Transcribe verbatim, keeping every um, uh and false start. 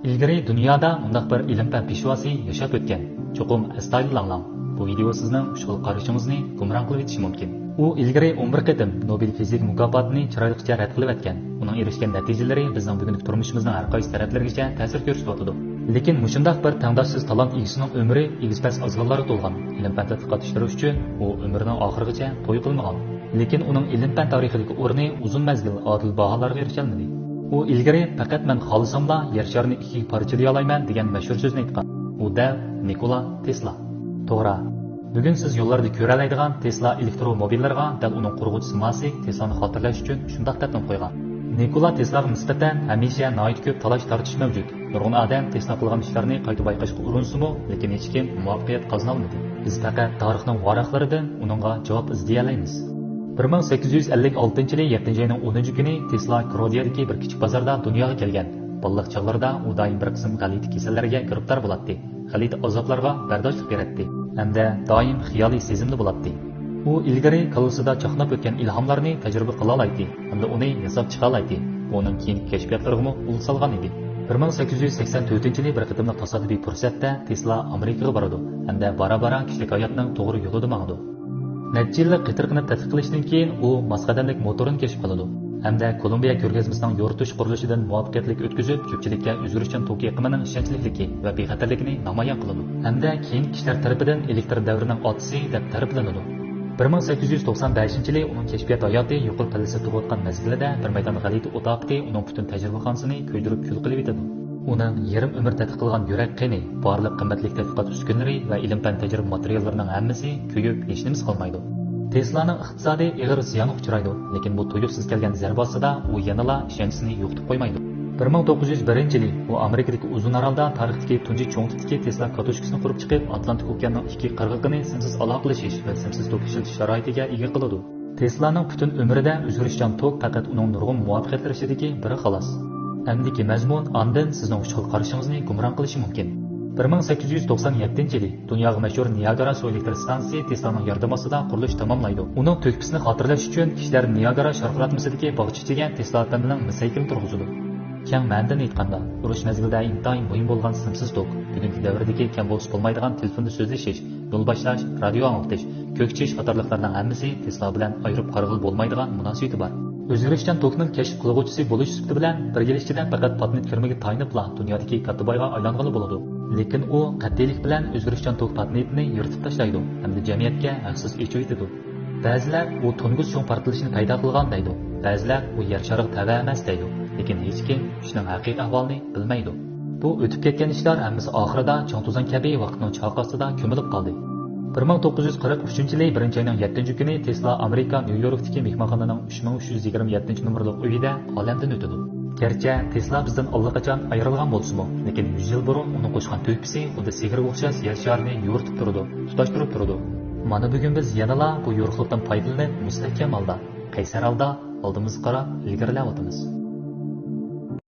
ئىلگىرى دۇنيادا مۇنداق بىر ئىلىم-پەن پېشۋاسى ياشاپ ئۆتكەن. چوقۇم ئەستايىدىل ئاڭلاڭ. بۇ ۋىدېئو سىزنىڭ ئۇچقۇل قارىشىڭىزنى گۇمران قىلىۋېتىشى مۇمكىن. ئۇ ئىلگىرى ئون بىر قېتىم نوبېل فىزىكا مۇكاپاتىنى چىرايلىقچە رەت قىلىۋەتكەن. ئۇنىڭ ئېرىشكەن نەتىجىلىرى بىزنىڭ بۈگۈنكى تۇرمۇشىمىزنىڭ ھەر قايسى تەرەپلىرىگىچە تەسىر كۆرسىتىۋاتىدۇ. لېكىن مۇشۇنداق بىر تەڭداشسىز تالانت ئىگىسىنىڭ ئۆمرى ئىگىسى پەس ئازغىنلارغا تولغان ئىلىم-پەن تەتقىقات ئىشلىرى ئۈچۈن ئۇ ئۆمرىنىڭ ئاخىرىغىچە توي قىلمىغان. لېكىن ئۇنىڭ ئىلىم-پەن تارىخىدىكى ئورنى ئۇزۇن مەزگىل ئادىل باھالارغا ئېرىشەلمىدى. ئۇ ئىلگىرى پەقەت مەن خالىساملا يەر شارىنى ئىككىگە پارچىلىيالايمەن دېگەن مەشھۇر سۆزنى ئېيتقان. ئۇ دەل نىكولا تېسلا. توغرا. بۈگۈن سىز يوللاردا كۆرەلەيدىغان تېسلا ئېلېكتروموبىللىرىغا دەل ئۇنىڭ قۇرغۇچىسى ماسى تېسلانى خاتىرىلەش ئۈچۈن شۇنداق دەپنوم قويغان. نىكولا تېسلاغا نىسبەتەن ھەمىشە ناھايىتى كۆپ تالاش-تارتىش مەۋجۇت. نۇرغۇن ئادەم تېسلا قىلغان ئىشلارنى قايتا بايقاشقا ئۇرۇنسىمۇ، لېكىن ھېچكىم مۇۋەپپەقىيەت قازىنالمىدى. بىز پەقەت تارىخنىڭ ۋاراقلىرىدىن ئۇنىڭغا جاۋاب ئىزدىيەلەيمىز. بىر مىڭ سەككىز يۈز ئەللىك ئالتىنچى يىلى يەتتىنچى ئاينىڭ ئونىنچى كۈنى تېسلا كرودىيەدىكى بىر كىچىك بازاردا دۇنياغا كەلگەن. بالىلىق چاغلىرىدا ئۇ دائىم بىر قىسىم غەلىتە كېسەللەرگە گىرىپتار بولاتتى، غەلىتە ئازابلارغا بەرداشلىق بېرەتتى ھەمدە دائىم خىيالىي سېزىمدە بولاتتى. ئۇ ئىلگىرى كاللىسىدا چاقناپ ئۆتكەن ئىلھاملارنى تەجرىبە قىلالايتتى ھەمدە ئۇنى ياساپ چىقالايتتى. بۇ ئۇنىڭ كېيىنكى كەشپىياتلىرىغىمۇ ئۇل سالغان ئىدى. بىر مىڭ سەككىز يۈز سەكسەن تۆتىنچى يىلى بىر قېتىملىق تاسادىپىي پۇرسەتتە تېسلا ئامېرىكىغا بارىدۇ ھەمدە بارا-بارا كىشىلىك ھاياتنىڭ توغرا يولىدا ماڭىدۇ. نەچچە يىللىق قېتىرقىنىپ تەتقىق قىلىشتىن كېيىن ئۇ ماس قەدەملىك موتورنى كەشىپ قىلىدۇ ھەمدە كولومبىيە كۆرگەزمىسىنىڭ يورۇتۇش قۇرۇلۇشىدىن مۇۋەپپەقىيەتلىك ئۆتكۈزۈپ، كۆپچىلىككە ئۆزگىرىشچان توك ئېقىمىنىڭ ئىشەنچلىكلىكى ۋە بىخەتەرلىكىنى نامايان قىلىدۇ ھەمدە كېيىنكى كىشىلەر تەرىپىدىن ئېلېكتر دەۋرىنىڭ ئاتىسى دەپ تەرىپلىنىدۇ. بىر مىڭ سەككىز يۈز توقسان بەشىنچى يىلى ئۇنىڭ كەشپىيات ھاياتى يۇقىرى پەللىسىدە تۇرۇۋاتقان مەزگىلىدە بىر مەيدان غەلىتە ئوت ئاپىتى ئۇنىڭ پۈتۈن تەجرىبىخانىسىنى كۆيدۈرۈپ كۈل قىلىۋېتىدۇ. ئۇنىڭ يېرىم ئۆمۈر تەتقىق قىلغان يۈرەك قېنى، بارلىق قىممەتلىك تەتقىقات ئۈسكۈنىلىرى ۋە ئىلىم-پەن تەجرىبە ماتېرىياللىرىنىڭ ھەممىسى كۆيۈپ، ھېچنېمىسى قالمايدۇ. تېسلانىڭ ئىقتىسادى ئېغىر زىيانغا ئۇچرايدۇ، لېكىن بۇ تۇيۇقسىز كەلگەن زەربە ئاستىدا ئۇ يەنىلا ئىشەنچىسىنى يوقىتىپ قويمايدۇ. بىر مىڭ توققۇز يۈز بىرىنچى يىلى ئۇ ئامېرىكىدىكى ئۇزۇن ئارالدا تارىختىكى تۇنجى چوڭ تىپتىكى تېسلا كاتوچكىسىنى قۇرۇپ چىقىپ، ئاتلانتىك ئوكياننىڭ ئىككى قىرغىقىنى سىمسىز ئالاقىلىشىش ۋە سىمسىز توك ئىشلىتىش شارائىتىگە ئىگە قىلىدۇ. تېسلانىڭ پۈتۈن ئۆمرىدە ئۆزگىرىشچان توك پەقەت ئۇنىڭ نۇرغۇن مۇۋەپپەقىيەتلىرى ئىچىدىكى بىرى خالاس. ئەمدىكى مەزمۇن ئاندىن سىزنىڭ ئۈچ خىل قارىشىڭىزنى گۇمران قىلىشى مۇمكىن. بىر مىڭ سەككىز يۈز توقسان يەتتىنچى يىلى دۇنياغا مەشھۇر نىياگارا سۇ ئېلېكتر ستانسىسى تېسلانىڭ ياردىمى ئاستىدا قۇرۇلۇش تاماملايدۇ. ئۇنىڭ تۆھپىسىنى خاتىرىلەش ئۈچۈن كىشىلەر نىياگارا شارقىراتمىسىدىكى باغچە ئىچىگە تېسلا ئەپەندىنىڭ مىس ھەيكىلىنى تۇرغۇزىدۇ. كەڭ مەنىدىن ئېيتقاندا، ئۇرۇش مەزگىلىدە ئىنتايىن مۇھىم بولغان سىمسىز توك، بۈگۈنكى دەۋردىكى كەم بولسا بولمايدىغان تېلېفوندا سۆزلىشىش، يول باشلاش، رادىيو ئاڭلىتىش، كۆك چېچىش قاتارلىقلارنىڭ ھەممىسى تېسلا بىلەن ئايرىپ قارىغىلى بولمايدىغان مۇناسىۋىتى بار. ئۆزگىرىشچان توكنىڭ كەشىپ قىلغۇچىسى بولۇش سۈپىتى بىلەن بىر يىل ئىچىدە پەقەت پاتېنت كىرىمىگە تايىنىپلا دۇنيادىكى كاتتا بايغا ئايلانغىلى بولىدۇ. لېكىن ئۇ قەتئىيلىك بىلەن ئۆزگىرىشچان توك پاتېنتىنى يىرتىپ تاشلايدۇ ھەمدە جەمئىيەتكە ھەقسىز ئېچىۋېتىدۇ. بەزىلەر ئۇ تونگۇس چوڭ پارتلىشىنى پەيدا قىلغان دەيدۇ، بەزىلەر ئۇ يەر شارىغا تەۋە ئەمەس دەيدۇ، لېكىن ھېچكىم ئىشنىڭ ھەقىقىي ئەھۋالىنى بىلمەيدۇ. بۇ ئۆتۈپ كەتكەن ئىشلار ھەممىسى ئاخىرىدا چاڭ توزان كەبى ۋاقىتنىڭ چاقى ئاستىدا كۆمۈلۈپ قالدى. بىر مىڭ توققۇز يۈز قىرىق ئۈچىنچى يىلى بىرىنچى ئاينىڭ يەتتىنچى كۈنى تېسلا ئامېرىكا نيۇ يوركتىكى مېھمانخانىنىڭ ئۈچ مىڭ ئۈچ يۈز يىگىرمە يەتتىنچى نومۇرلۇق ئۆيىدە ئالەمدىن ئۆتىدۇ. گەرچە تېسلا بىزدىن ئاللىقاچان ئايرىلغان بولسىمۇ، لېكىن يۈز يىل بۇرۇن ئۇنىڭ قوشقان تۆھپىسى خۇددى سېھىرگە ئوخشاش يەر شارىنى يورۇتۇپ تۇرىدۇ، تۇتاشتۇرۇپ تۇرىدۇ. مانا بۈگۈن بىز يەنىلا بۇ يورۇقلۇقتىن پايدىلىنىپ، مۇستەھكەم ھالدا، قەيسەر ھالدا ئالدىمىزغا قاراپ ئىلگىرىلەۋاتىمىز.